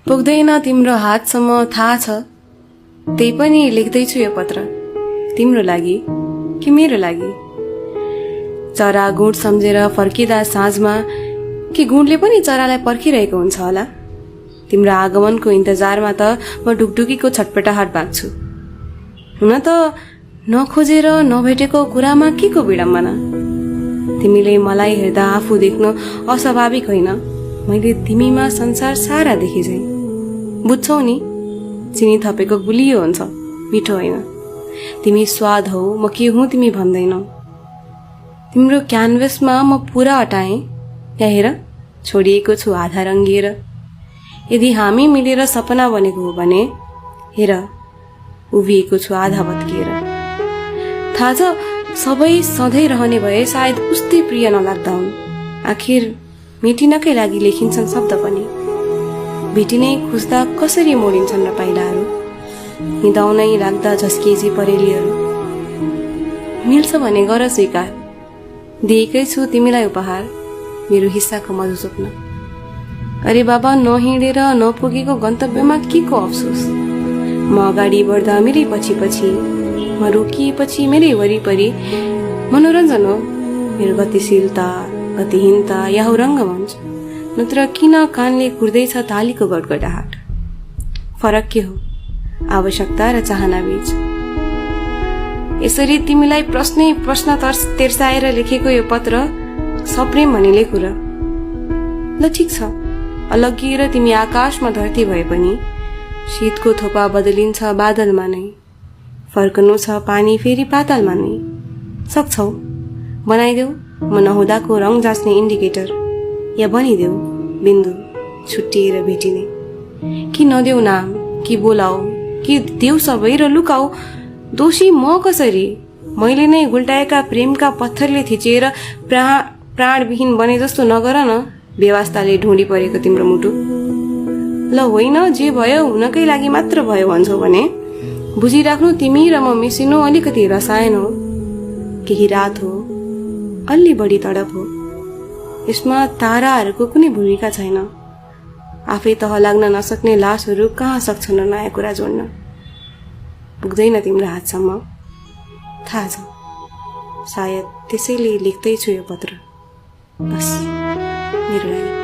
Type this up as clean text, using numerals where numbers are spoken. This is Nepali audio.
पुग्दैन तिम्रो हातसम्म थाहा छ, त्यही पनि लेख्दैछु यो पत्र तिम्रो लागि कि मेरो लागि। चरा गुँड सम्झेर फर्किँदा साँझमा कि गुँडले पनि चरालाई पर्खिरहेको हुन्छ होला। तिम्रो आगमनको इन्तजारमा त म ढुकढुकीको छटपटाहट बाँच्छु। हुन त नखोजेर नभेटेको कुरामा के को विडम्बना। तिमीले मलाई हेर्दा आफू देख्नु अस्वाभाविक होइन, मैले तिमीमा संसार सारा देखे झैं। बुझ्छौ नि, चिनी थपेको गुलियो हुन्छ, मिठो होइन। तिमी स्वाद हौ, म के हुँ तिमी भन्दैनौ। तिम्रो क्यानभसमा म पूरा अटाएँ, यहाँ हेर छोडिएको छु आधा रङ्गिएर। यदि हामी मिलेर सपना बनेको हो भने हेर उभिएको छु आधा भत्किएर। थाहा छ सबै सधैँ रहने भए सायद उस्तै प्रिय नलाग्दा हुन्। आखिर मेटिनकै लागि लेखिन्छन् शब्द पनि। भेटिनै खोज्दा कसरी मोडिन्छन् र पाइलाहरू, हिँदाउनै लाग्दा झस्किएची परेलीहरू। मिल्छ भने गर स्वीकार, दिएकै छु तिमीलाई उपहार मेरो हिस्साको मधु स्वप्न। अरे बाबा, नहिँडेर नपुगेको गन्तव्यमा के को अफसोस। म अगाडि बढ्दा मेरै पछि पछि, म रोकिएपछि मेरै वरिपरि। मनोरञ्जन हो मेरो गतिशीलता, गतिहीनता या हो रङ्गमञ्च, नत्र किन कानले कुर्दैछ तालीको गडगडाहट। फरक के हो आवश्यकता र चाहना बीच। यसरी तिमीलाई प्रश्न तेर्साएर लेखेको यो पत्र सप्रेम भनी लेखु र। ल ठिक छ, अलग्गिएर तिमी आकाशमा धरती भए पनि शीतको थोपा बदलिन्छ बादलमा नै। फर्कनु छ पानी फेरि पातालमा नै। सक्छौ बनाइदेऊ म नहुँदाको रङ जाँच्ने इन्डिकेटर, या बनिदेऊ बिन्दु छुट्टिएर भेटिने। कि नदेऊ नाम, कि बोलाऊ, कि देऊ सबै र लुकाऊ। दोषी म कसरी? मैले नै गुल्टाएका प्रेमका पत्थरले थिचेर प्राणविहीन बने जस्तो नगर न। व्यवस्थाले ढुँडी परेको तिम्रो मुटु। ल होइन, जे भयो हुनकै लागि मात्र भयो भन्छौ भने बुझिराख्नु, तिमी र म मिसिनु अलिकति रसायन हो, केही रात हो, अलि बढी तडप हो। यसमा ताराहरूको कुनै भूमिका छैन। आफै तह लाग्न नसक्ने लासहरू कहाँ सक्छन् नयाँ कुरा जोड्न। पुग्दैन तिम्रो हातसम्म, थाहा छ। सायद त्यसैले लेख्दैछु यो पत्र बस मेरो लागि।